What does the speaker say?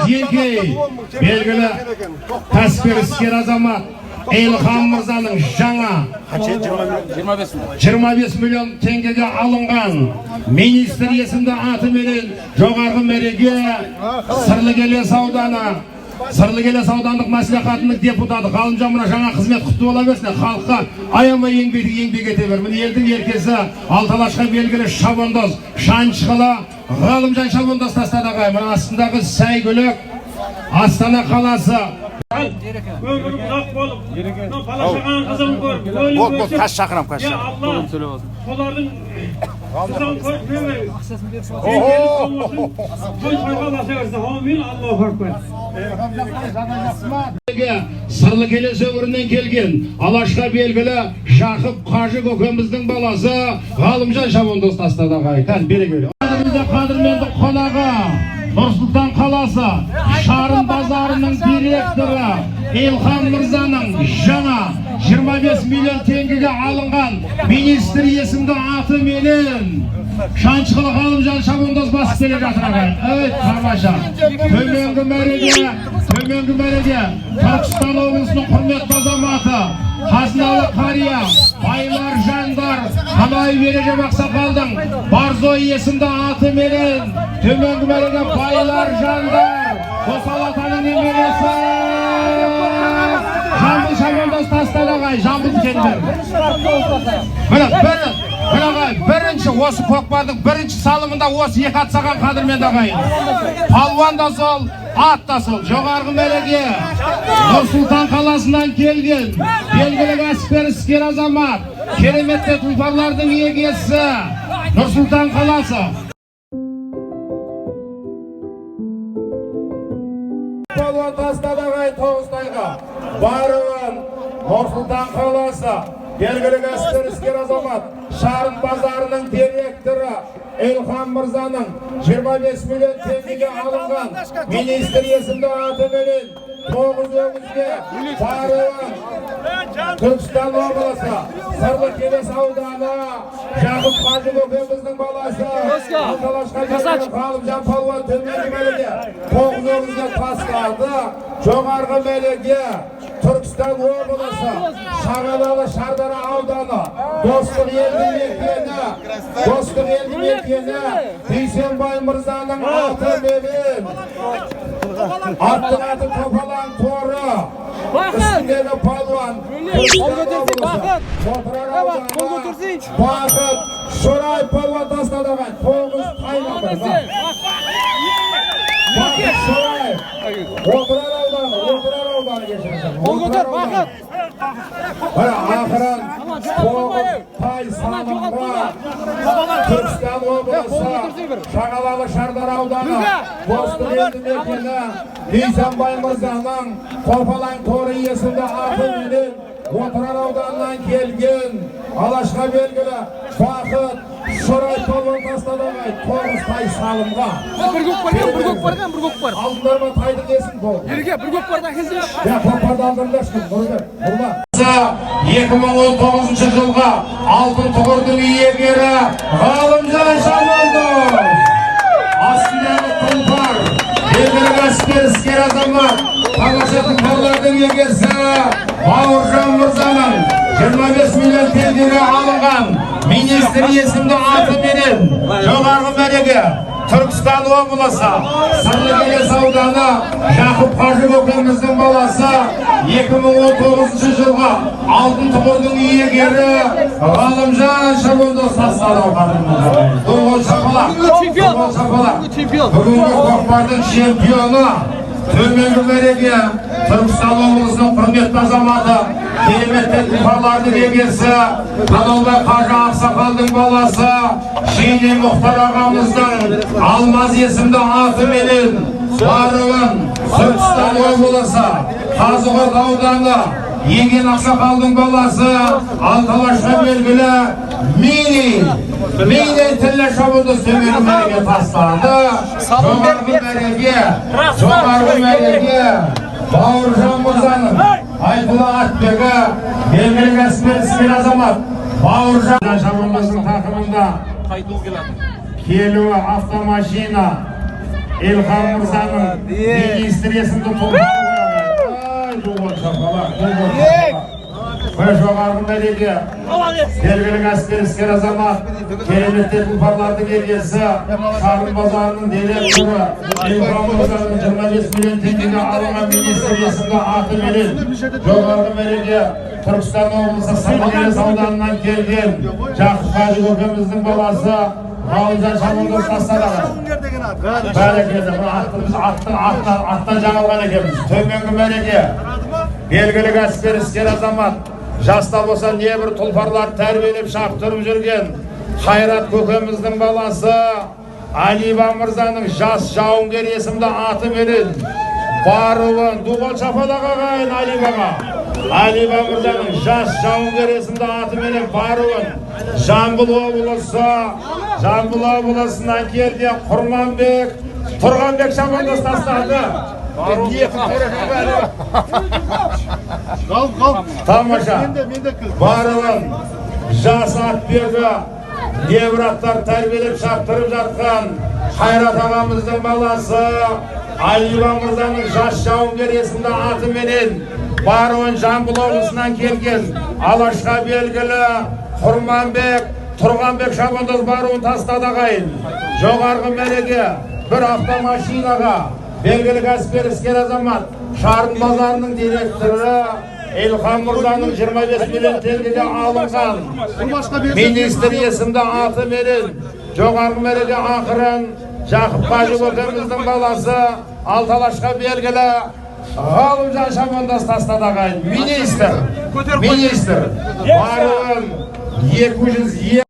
Еңкей, белгілі кәсіпкер, іскер азамат Эльхам мырзаның жаңа 25 миллион теңгеге алынған Министр есімді атыменен жоғарғы мәреге Сырлы Келес ауданы, Сырлы Келес аудандық мәслихатының депутаты Ғалымжан, мына жаңа қызмет құтты бола берсін, халыққа аямай еңбек ете бер. Міне, елдің еркесі, алты алашқа белгілі шабандоз, шанышқылы Ғалымжан шабандоз тастады, ағай. Мына астындағы сәйгүлік, Астана қаласы. Өмірі ұзақ болып, мынау бала шағаның қызығын көріп, өліп Болды, болды, өсіп, қазір шақырамын, қазір я шақырамын. Алла, солардың қызығын көріп өмір той тойға баса берсін. Аумин, аллаху акбар. Сырлы Келес өңірінен келген алашқа белгілі Жақып қажы көкеміздің баласы Ғалымжан шабандоз тастады, ағай. Кән, бере. Қадірменді қонағы, Нұр-Сұлтан қаласы Шарын базарының директоры Илхам мырзаның жаңа 25 миллион теңгеге алынған Министр есімді атыменен шаншқылы Ғалымжан шабандоз басып келе жатыр, ағайын. Ей, тамаша! Төменгі мәреге Түркістан облысының құрметті азаматы, қазыналы қария, байлар жандар Қанаев Ережеп ақсақалдың Барзой есімді атыменен төменгі мәреге байлар жандар Қосал атаның немересі Жамбыл шабандоз тастады, ағай. Жамбыл кендер. Міне, бір ағай, бірінші осы көкпардың бірінші салымында осы екі ат саған, қадірменді ағайын. Палуан да сол, ат та сол. Жоғарғы мәреге Нұр Сұлтан қаласынан келген белгілі кәсіпкер, іскер азамат, кереметті тұлпарлардың егесі, Нұр Сұлтан қаласы. Палуан тастады, ағайын, тоғыз тайға. Баруын, Нұр Сұлтан қаласы, белгілі кәсіпкер, іскер азамат, Шарын базарының директоры Эльхам мырзаның 25 миллион теңгеге алынған Министр есімді атыменен тоғыз өгізге баруын, Түркістан облысы, Сырлы Келес ауданы, Жақып қажы көкеміздің баласы, Алталашқа белгілі Ғалымжан палуан төменгі мәреге тоғыз өгізге тастады. Жоғарғы мәреге Түркістан облысы, Шағалалы Шардара ауданы, Достық елді мекені, Достық елді мекені, Дүйсенбай мырзаның атыменен аттың аты Топалаң торы, үстіндегі палуан Бақыт! Отырар ауданы, Бақыт Шораев палуан тастады, ағайын, тоғыз тайға. Бақыт Шораев, Отырар ауданы, Отырар ауданы, кешіріңіздер. Қол көтер, Бақыт! Міне, ақырын тоғыз тай салымға Түркістан облысы, Шағалалы Шардара ауданы, Достық елді мекені, Дүйсенбай мырзаның Топалаң торы есімді атыменен Отырар ауданынан келген алашқа белгілі Бақыт Шораев палуан тастады, ағайын, тоғыз тай салымға. Бір көк барған, бір көк барған, бір көк бар. Алдыңдар ма тайдың несін, болды? Ереке, бір көк барды әкелсеңші. Я, көкпарды алдырыңдаршы, Нұрбек, Нұрла. 2019 жылғы алтын тұғырдың иегері Ғалымжан Шамалдов. Астындағы тұлпар, белгілі кәсіпкер, іскер азамат, тамаша тұлпарлардың егесі Бауыржан мырзаның 25 миллион теңгеге алынған Министр есімді атыменен жоғарғы мәреге Түркістан облысы, Сырлы Келес ауданы, Жақып қажы көкеміздің баласы, 2019 жылғы алтын тұғырдың иегері Ғалымжан шабандоз тастады. Қол шапалақ! Чемпион! Қол шапалақ! Чемпион! Бүгінгі көкпардың чемпионы, төменгі мәреге Түркістан облысының құрметті азаматы, кереметті тұлпарлардың егесі Қаналбай қажы ақсақалдың баласы Шейне Мұхтар ағамыздың Алмаз есімді атыменен баруын, Түркістан облысы, Қазығұрт ауданы, Еген ақсақалдың баласы, алталашқа белгілі Мини Тіллә шабандоз төменгі мәреге тастады. Жоғарғы мәреге Бауыржан мырзаның Айтұлы атбегі, белгілі кәсіпкер, іскер азамат Бауыржан шабандоздың тақымында келуі автомашина. Илхам мырзаның министр есімді тұлпары. Ай, ду қол шапалақ, ду қол шапалақ. Бір жоғарғы мәреге белгілі кәсіпкер, іскер азамат, кереметтей тұлпарлардың егесі, Шарын базарының директоры Илхам мырзаның 25 миллион теңгеге алынған министр есімді атыменен жоғарғы мәреге Түркістан облысы Сыркерес ауданынан келген Жақып қажы көкеміздің баласы Ғалымжан шабандоз тастады. Бәрекелді, мына атты біз аттан жаңылған екенбіз. Төменгі мәреге белгілі кәсіпкер, іскер азамат, жаста болса небір тұлпарлар тәрбиелеп шаптырып жүрген Қайрат көкеміздің баласы Алиба мырзаның жас жауынгер есімді атыменен баруын. Ду қол шапалақ, ағайын, Алибаға. Алиба мырзаның жас жауынгер есімді атыменен баруын Жамбыл облысынан келген Құрманбек Тұрғанбек шабандоз тастады. Қал, қал. Тамаша. Менде кіл. Баруын жас атбегі, небір аттар тәрбиелеп шаптырып жатқан Қайрат ағамыздың баласы Алиба мырзаның жас жауынгер есімді атыменен баруын Жамбыл облысынан келген Алашқа белгілі Құрманбек Тұрғанбек шабандоз баруын тастады, ағайын. Жоғарғы мәреге бір автомашинаға белгілі кәсіпкер, іскер азамат, Шарын базарының директоры Илхам мырзаның 25 миллион теңгеге алынған министр есімді атыменен жоғарғы мәреге ақырын Жақып қажы көкеміздің баласы, алты алашқа белгілі Ғалымжан шабандоз тастады, ағайын. Министр, министр баруын 200.